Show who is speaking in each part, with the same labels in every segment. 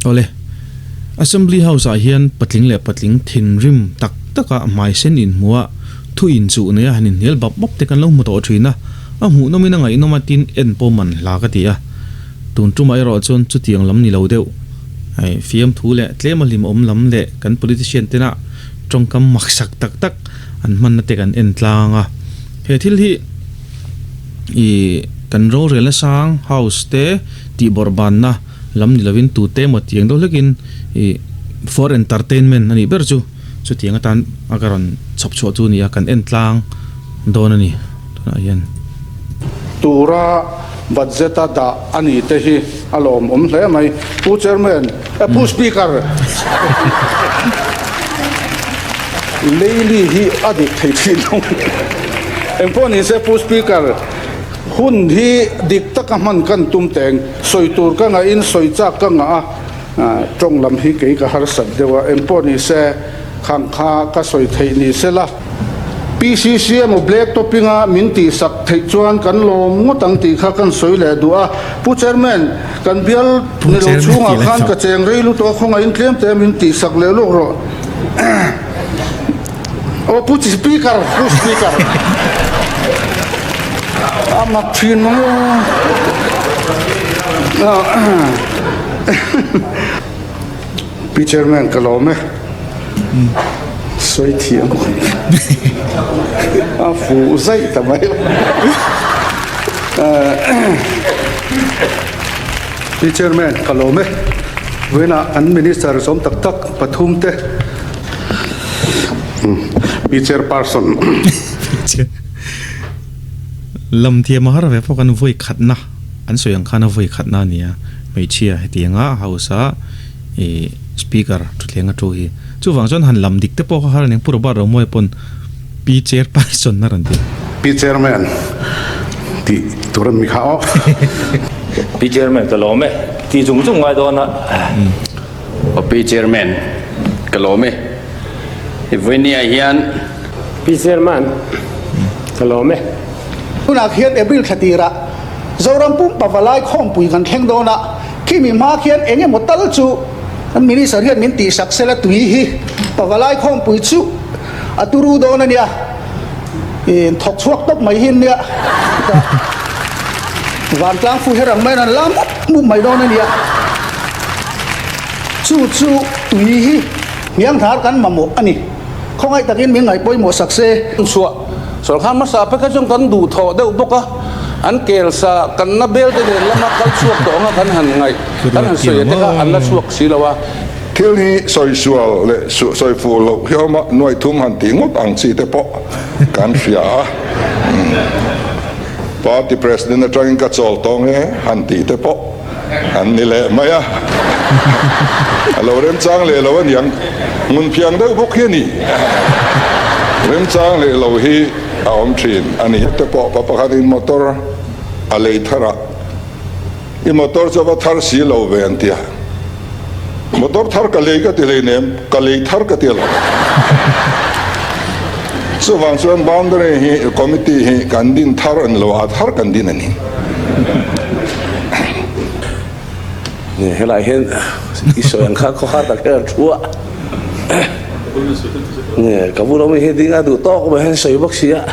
Speaker 1: Awle, Assembly House-ah hian patling leh patling thinrim tak taka hmai sen inhmuh a, thu inchuh neia han inhnial bap bap te kan lo hmu tawh thin a, a hmuhnawmin a ngaihnawm a tin en pawh man hla ka ti a. Tun tumah erawh chuan chutiang lam ni lo deuh, hei fiamthu leh tlema hlimawm lam leh kan politician tena tawngkam maksak tak tak an hmanna te kan en tlang a. He thil hi ih kan rorelna sang house te tihbawrh banna lam ni lovin tute emaw tiang deuh hlekin ih for entertainment a nih ber chu chutiang atan a ka rawn chhawp chhuah chu a ni a, kan en tlang dawn a ni tunah hian.
Speaker 2: Tura budget a dah a ni te hi a lawmawm hle mai. Pu Chairman, eh Pu Speaker, Leili hi a dik thei thin lo. Engpawh ni se Pu Speaker, hun hi dik taka hman kan tum teng. Sawi tur ka ngahin sawi chak ka ngah a, tawng lam hi kei ka harsat deuh a, engpawh ni se khang kha ka sawi theih ni se la. PCC emaw Black Topping a min tihsak theih chuan kan lawm ngawt ang tih kha kan sawi leh duh a. Pu Chairman, kan bial ni lo chhungah khan ka cheng rei lut aw, khawngaih tlem te min tihsak leh lawk rawh. Aw Pu Speaker, Pu Speaker. A mak thin mang aw. Pi Chairman ka lawm e. Sawi thiam a fuh zaih ta mai.
Speaker 3: Pi Chairman ka lawm e. Vawiinah an Minister zawm tak tak pathum te.
Speaker 2: Pi Chairperson.
Speaker 1: Lam thiam a har ve pawh kan vawi khatna an sawi ang khan a vawi khatna a ni a, hmeichhia hetianga house a ih speaker thutthleng a thu hi. Chuvang chuan han lam dik te pawh kha har a ni ang, Pu Robert Romoy pawn Pi Chairperson a rawn ti.
Speaker 2: Pi Chairman tih tur a ni kha aw.
Speaker 4: Pi Chairman ka lawm e, ti chung chung ngai dawn a.
Speaker 5: Aw Pi Chairman ka lawm e, i vawinia hian.
Speaker 6: Pi Chairman ka lawm e.
Speaker 7: Tunah khian April thla tirah Zoram pumpa valai khawmpui kan thleng dawn a, khimi hma khian eng emaw tal chu kan Minister hian min tihsak sela tui hi pavalai khawmpui chu a turu dawn a nia, in thawk chhuak tawp mai hi an nia, vantlang fu her ang maiin an la mup mup mai dawn a nia, chu chu tui hi hnianghnar kan mamawh a ni, khawngaih takin min ngaih pawimawh sak se.
Speaker 2: Chhuah sawrkar hmasa phei kha chuan kan duhthawh deuh bawk a, an kel sa kanna bel te nen lama kal chhuak tawh anga kan han ngaih kan han sawi te kha an la chhuak si lo a.
Speaker 8: Thil hi sawi sual leh sawi fuh loh hiawma nuai thum han tih ngawt ang chi te pawh kan hria a. Party President atangin ka chawl tawng e han tih te pawh an ni leh mai a. A lo remchang leh lo aniang. Hmun phiang deuh bawk hi a ni. Remchang leh lo hi a awm thin a ni. Te pawh pa pakhatin motor a lei thar a. I motor chu a va thar si lo ve an ti a. Motor thar ka lei ka ti hleinem, ka lei thar ka ti lo. Chuvang chuan boundary hi committee hi kan din thar a ni lo, a thar kan din a ni.
Speaker 9: Helai hian i sawi ang kha khawhar tak hian an thu a. Ka bula mi hi ding a duh tawk mai hian sawi bawk si a.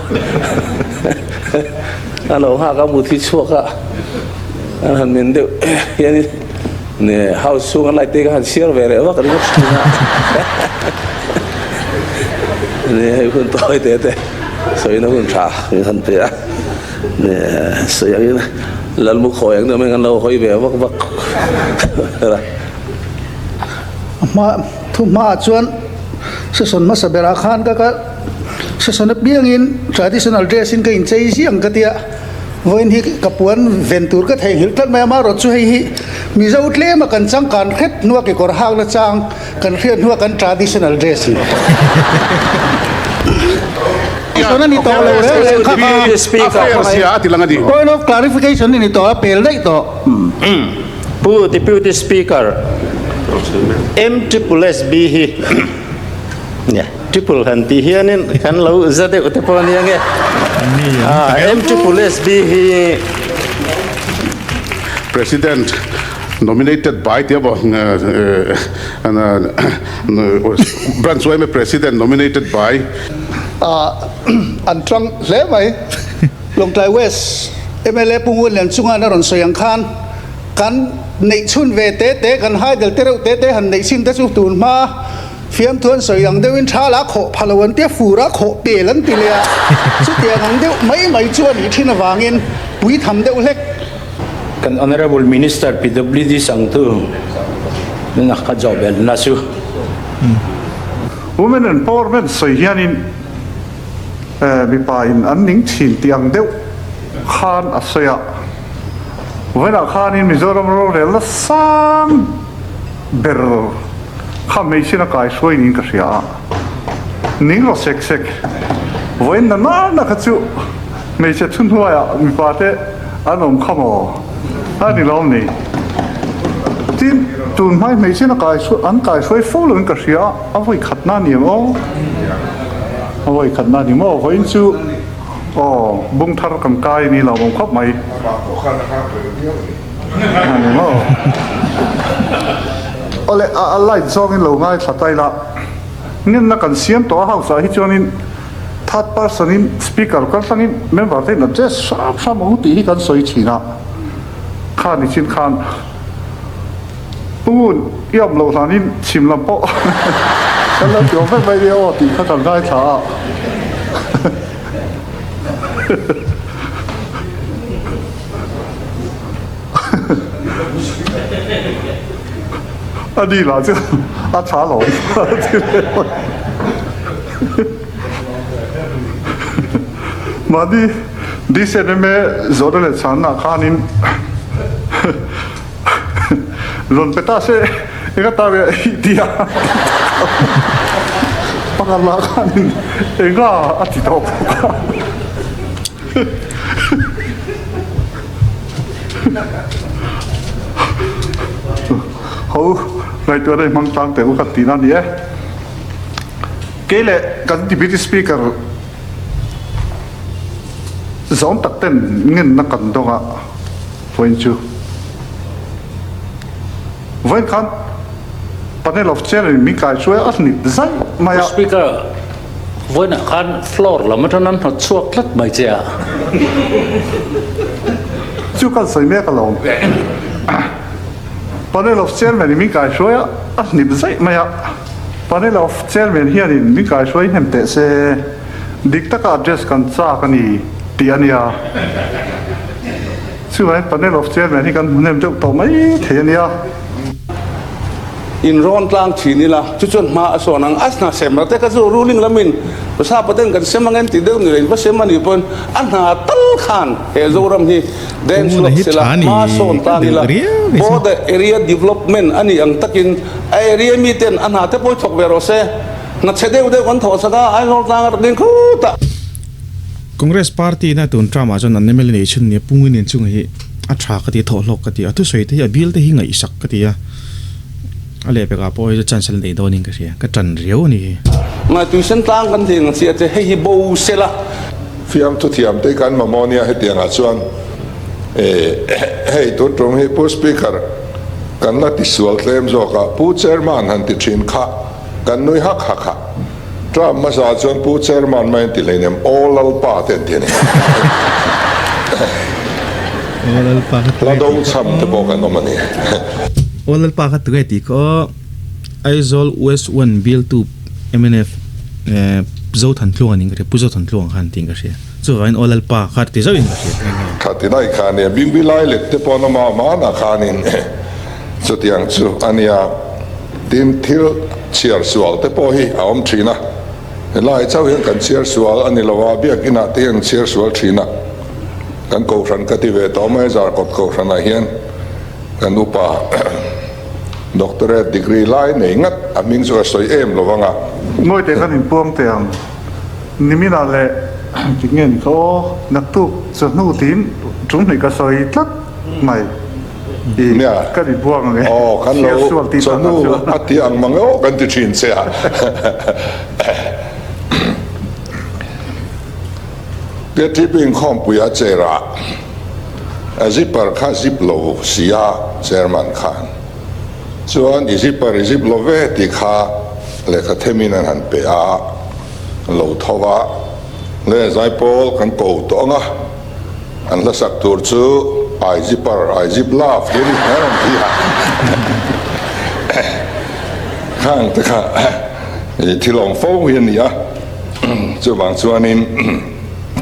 Speaker 9: A lo nghak a mut hi chhuak a, an han men deuh hianin ne house chhung an light te kha han chhiar ve leh vak ringawt thin a. Ne hei hun tawi te te sawina hun tha min han pe a, ne sawi angin lalmu khawi ang deuh mai kan lo hawi ve vak vak a.
Speaker 7: A hma thu hmaah chuan session hmasa berah khan ka ka. Session apiangin traditional dress in ka inchei ziang ka tia, vawiin hi ka puan ven tur ka theihnghilh tlat mai a, amaherawh chu hei hi Mizo tlema kan changkan hret hnua kekawr hakna chang kan hriat hnua kan traditional dress hi. Session a ni tawh lo reng reng kha kha point of clarification a ni tawh a, pel daih tawh.
Speaker 4: Pu Deputy Speaker, M triple SB hi Triple han tih hianin kan lo za deuh te pawh a nia nge. M triple S B hi.
Speaker 2: President. Nominated by tia maw Branch yma President nominated by.
Speaker 7: An tang hle mai. Lawngtlai West mla Pu Ngunlian chunga na rawn sawi ang khan kan neih chhun ve te te, kan haidel te reuh te te han neih chin te chu tun hma fiamthu an sawi ang deuhin tha la khawh pha lo an tia, fur a khawh pel an ti leh a, chutiang ang deuh mai mai chu a nih thin avangin puitham deuh hlek.
Speaker 5: Kan Honourable Minister PWD Sangtu nuna ka zawh belna chu.
Speaker 10: Women empowerment sawi hianin mipa in an ning thin tih ang deuh khan a sawi a, vawiinah khanin Mizoram rorelna sang ber kha hmeichhin a kaihruai niin ka hria a, ning rawh sek sek. Vawiin na nana kha chu hmeichhe thuhnuaiah mipa te an awm kha maw? A ni lawm ni. Tin, tun hmai hmeichhin a an kaihruai fo loin ka hria a, a vawi khatna a ni ang aw? A vawi khatna a ni maw? Vawiin chu aw bung thar kan kai a ni lo awm khawp mai. A ni maw? Awle, a light zawngin lo ngaithla ta ila, ngenna kan siam tawh a house ah hi chuanin third person in speaker kal tlangin member te in address hram hram ang tih hi kan sawi thin a, kha ni chin khan Pu Ngun i awm loh hlanin chhim lam pawh kan lo ti awm vek mai nia aw tih kha kan ngaithla a. A ni lah chu a tha lo mahni DCMA zawhna leh chhanna khanin rawn pe ta se enga ta ve i tia pakhat lah khanin enga a ti tawh bawk a. Ho ngaihtuahna i hmang tlang teh u ka tihna a ni e. Kei leh kan Deputy Speaker zawng tak ten ngenna kan dawng a vawiin chu. Vawiin khan Panel of Chair in min kai hruai a hnip zaih mai a.
Speaker 4: Speaker, Vawiinah khan floor lam atang an hnawt chhuak tlat mai che a.
Speaker 10: Chu kan sawi mek alawm. Panel of Chairman in min kaihruai a, a hnip zaih mai a. Panel of Chairman hianin min kaihruai hnem teh se, dik taka address kan chak a ni tih a nia. Chuvangin Panel of Chairman hi kan hmu hnem deuh tawh mai thei a nia.
Speaker 9: In rawn tlang thin ila, chu chuan hma a sawn ang. A hna sem rate kha chu ruling lamin Sapa ten kan sem ang en tih deuh ni lo, in va sem a nih pawhin a hna tal khan he Zoram hi deng chhuak sela, hma sawn tlang ila, border area development a nih ang takin a area mi ten a hna te pawh hi thawk ve rawh se. Hna chhe deuh deuh kan thawh sak a, Aizawl tlang a rak ding khut a.
Speaker 1: Congress party na tun term ah chuan an mla nei chhun nia Pungin in chunga hi a tha ka ti a thawhhlawk ka ti a thusawi te hi a bial te hi ngaihsak ka ti a a lehpek ah pawh hei chu chance la nei dawn in ka hria ka tan riau a ni hi.
Speaker 9: Ngaituisen tlang kan tih ang chiah che hei hi bo se la.
Speaker 8: Fiamthu thiam te kan mamawh nia hetiang ah chuan hei tun tum hi Pu Speaker kan la tisual tlem zawk a Pu Chairman han ti thin kha kan nui hak hak a. Trump hmasa chuan Pu Chairman mai an ti hleinem, Aw Lalpa te an ti a ni.
Speaker 1: Aw Lalpa kha
Speaker 8: Hla do chham te pawh kan awm a ni.
Speaker 1: Aw Lalpa kha tunge tih kha aw Aizawl West 1 bialtu mnf Zothantluang a nih ka hria, Pu Zothantluang khan tiin ka hria. Chuvangin Aw Lalpa kha ti zauhin ka hria.
Speaker 8: Kha ti daih kha a nia, Bingbi Lailet te pawh an awm a, hmanah khanin chutiang chu a nia. Tin, thil chhiar sual te pawh hi a awm thin a, helai chauh hian kan chhiar sual a ni lo a, biakinah te hian chhiar sual thin a, kan kohhran ka ti ve tawh mai, Zarkawt kohhranah hian kan upa doctorate degree lai nei ngat a hming chu ka sawi em lo vang a.
Speaker 10: Ngawite kan inpuang teh ang, niminah leh ti nge ni kha aw, naktuk chawhnu tiin ṭum hnih ka sawi tlat mai.
Speaker 8: Nia,
Speaker 10: Kan inbuang ang e.
Speaker 8: Aw, kan lo
Speaker 10: Chhiar sual tih tak ah
Speaker 8: chawhnu
Speaker 10: chuan.
Speaker 8: a ti ang mang e aw kan ti thin che a. KTP inkhawmpui a chair ah A zipper kha zip lo sia chairman khan chuan i zipper i zip lo ve tih kha lehkha themin an han pe a, lo tho a, le zaipawl kan ko tawh ang a, an hlasak tur chu I zipper I zip love tih a ni a rawn ti a, khang te kha thil awm fo hi a ni a, chuvang chuanin.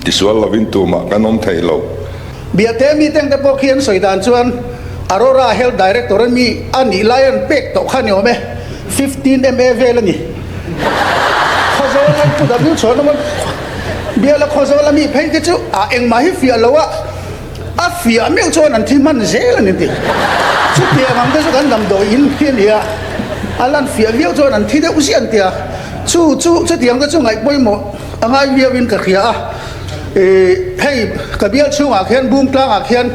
Speaker 8: Tisual lovin tumah kan awm thei lo.
Speaker 7: Biate mi tengte pawh khi an sawi dan chuan Aurora Health Director a mi a nih lai an pek tawh kha ni awm e, 15 MA vel a ni. Khawzawl an pu W chhuan awm a, Biala Khawzawl a mi phei te chu a engmah hi fiah lo a, a fiah meuh chuan an thi hman zel a ni ti. Chutiang ang te chu kan damdawi in hi a ni a, a lan fiah viau chuan an thi deuh ziah an ti a, chu chu chutiang te chu ngaih pawimawh. A ngai viau in ka hria a, hei ka bial chhungah khian Bumtlang ah khian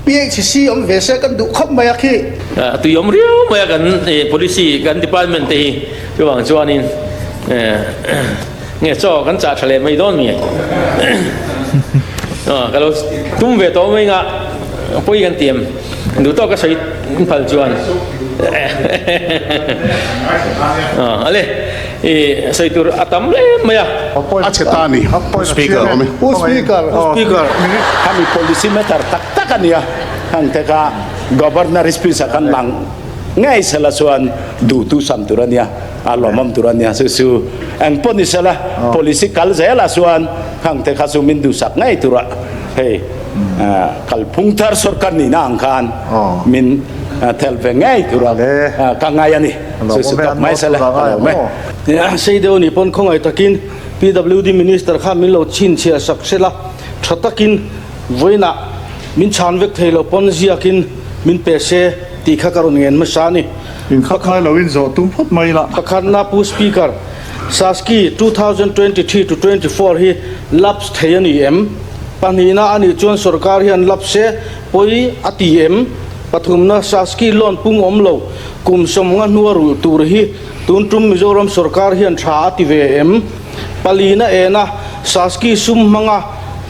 Speaker 7: PHC awm ve se kan duh khawp mai a khi.
Speaker 11: A tui awm riau mai a kan policy kan department te hi chuvang chuanin nge chaw kan chah tha leh mai dawn mi ka lo tum ve tawh mai nga pawi kan ti em duh tawk ka sawi phal chuan ale. I sawi tur a tam hle mai a.
Speaker 2: A chhe ta a ni. Speaker awm e.
Speaker 7: Pu Speaker.
Speaker 2: Speaker.
Speaker 12: Hemi policy matter tak tak a nia. Heng te kha Governor speech ah khan lang ngei sela chuan duhtu sam tur a nia, a lawmawm tur a nia. Chu chu eng pawh ni sela policy kal zelah chuan heng te kha chu min duhsak ngei tura hei kalphung thar sorkar nihna ang khan min tel ve ngei tura ka ngai a ni.
Speaker 13: Sei deuh nih pawn khawngaih takin PWD Minister kha min lo chhinchhiah sak hrel a, tha takin vawiinah min chhan vek thei lo pawn ziakin min pe se tih kha ka rawn ngen hmasa a ni.
Speaker 10: Inkhat ngai loin zawh tum phawt mai la.
Speaker 13: Pakhatna Pu Speaker, Saski 2023 to 24 hi lapse thei a ni em? Pahnihna a nih chuan sorkar hian lapse se pawi a ti em? Pathumna Saski loan pung awm lo Kum sawmnga hnua rulh tur hi tun tum Mizoram sorkar hian tha a ti ve em? Palina ena Saski sum hmanga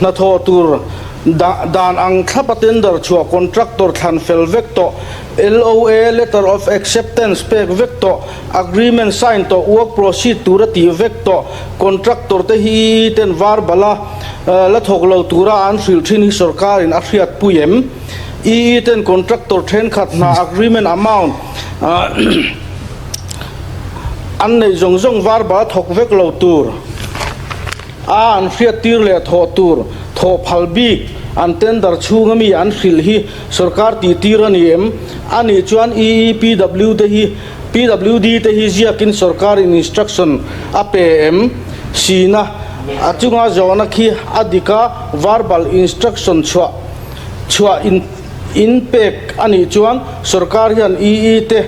Speaker 13: hnathawh tur dan ang thlapa tender chhuah contractor thlan fel vek tawh, LOA, Letter of Acceptance, pek vek tawh, Agreement sign tawh, work proceed tur a tih vek tawh, contractor te hi ten var bala la thawk lo tura an hrilh thin hi sorkarin a hriatpui em? EE ten contractor thenkhat hna agreement amount an neih zawng zawng var bal thawk vek lo tur a an hriat tir leh thawh tur thawh phal bik an tender chhung ami an hrilh hi sorkar tih tir a ni em? A nih chuan EE PW te hi PWD te hi ziakin sorkar in instruction a pe em? Sina a chunga zawhna khi a dik a verbal instruction chhuah chhuah in in pek a nih chuan sorkar hian EE te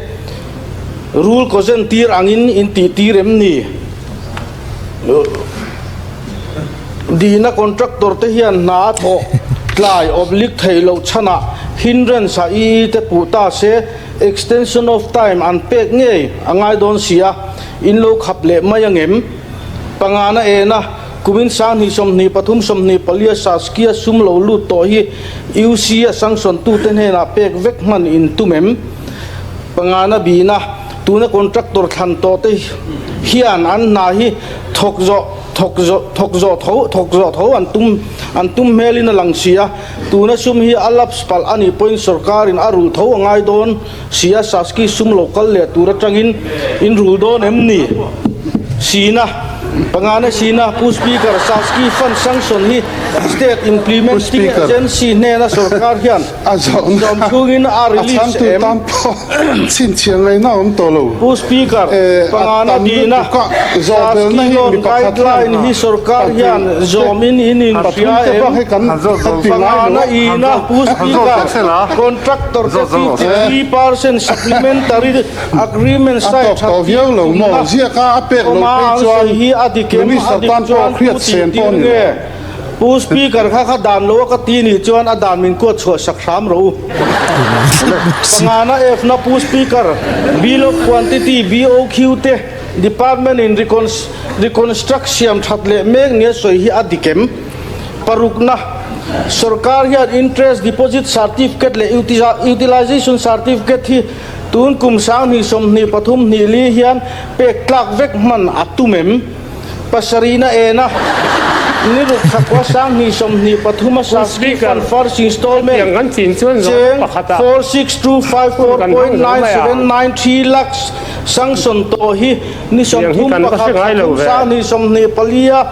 Speaker 13: rule kawzen tir angin in tih tir em ni? Dihna contractor te hian hna a thawh tlai oblique theih loh chhanah hindrance ah EE te puh ta se extension of time an pek ngei a ngai dawn si a, in lo khap leh mai angem? Pangana ena. Kumin 20 23 24 Saskia sum lo lut tawh hi UC a sanction tute hnenah pek vek hman in tum em? Pangana bihna, tuna contractor thlan tawh te hian an hna hi thawk zawh thawk zawh thawk zawh tho thawk zawh tho an tum an tum hmelin a lang si a, tuna sum hi a lapse palh a nih pawhin sorkarin a rulh tho a ngai dawn si a, Saski sum lo kal leh tur atangin in rul dawn em ni? Sina, Pangana Sina, Pu Speaker, Saski Fund sanction hi State Implementing Agency hnena sorkar hian zawm chungin a release em? Pu Speaker, Pangana Dina, Saski Loan Guideline hi sorkar hian zawmin in inhria em? Pangana Ina, Pu Speaker, Contractor te 53% supplementary Agreement sign that tir tumna awma an sawi hi a dik em? A dik chuan pu tih tir nge? Pu Speaker kha kha dan lo a ka ti nih chuan a dan min kuat chhuah sak hram rawh u. Pangana F na Pu Speaker, Bill of Quantity, BOQ, te Department in reconstruct siam that leh mek nia sawi hi a dik em? Parukna. Sorkar hian Interest Deposit Certificate leh Utilization Certificate hi tun kum 2023 hnih li hian pek tlak vek hman a tum em? Pasarihna ena ni ruk thakua 2023 a Saski Fund First Installment cheng 46254.9793 lakhs sanction tawh hi ni 31 thla thum 2024 a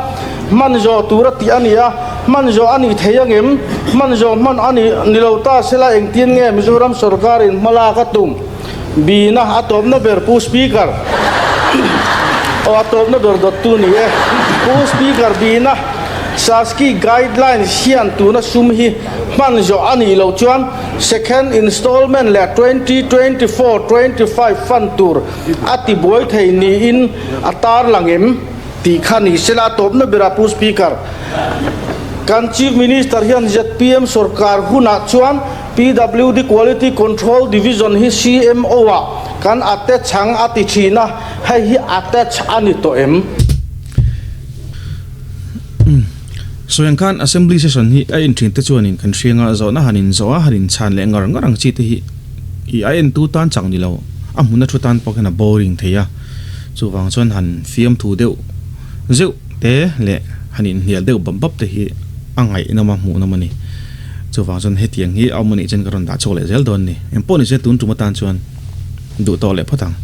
Speaker 13: hman zawh tura tih a ni a, hman zawh a nih thei angem? Hman zawh hman a ni ni lo ta sela engtin nge Mizoram sorkarin hmalak a tum? Bina a tawpna ber Pu Speaker aw a tawpna ber dawttu ni e. Pu Speaker Bina Saski guidelines hian tuna sum hi hman zawh a nih loh chuan second installment leh 2024 25 fund tur a ti buai thei niin a tarlang em tih kha ni sela a tawpna berah Pu Speaker kan Chief Minister hian zpm sorkar hunah chuan PWD Quality Control Division hi CMO ah kan attach ang a ti thin a, hei hi attach a ni tawh em?
Speaker 1: Sawi ang khan Assembly Session hi a en thin te chuanin kan hrianga zawhna han inzawh a, han inchhan leh ngar ngar ang chi te hi i a entu tan chak ni lo, a hmuna thu tan pawh hian a boring thei a, chuvang chuan han fiamthu deuh zeuh te leh han inhnial deuh bap bap te hi a ngaihnawm a hmuhnawm a ni. Chuvang chuan hetiang hi a awm anih chuan ka rawn dah chhuak leh zel dawn ni. Engpawh ni se tun tum atan chuan duh tawh leh phawt ang.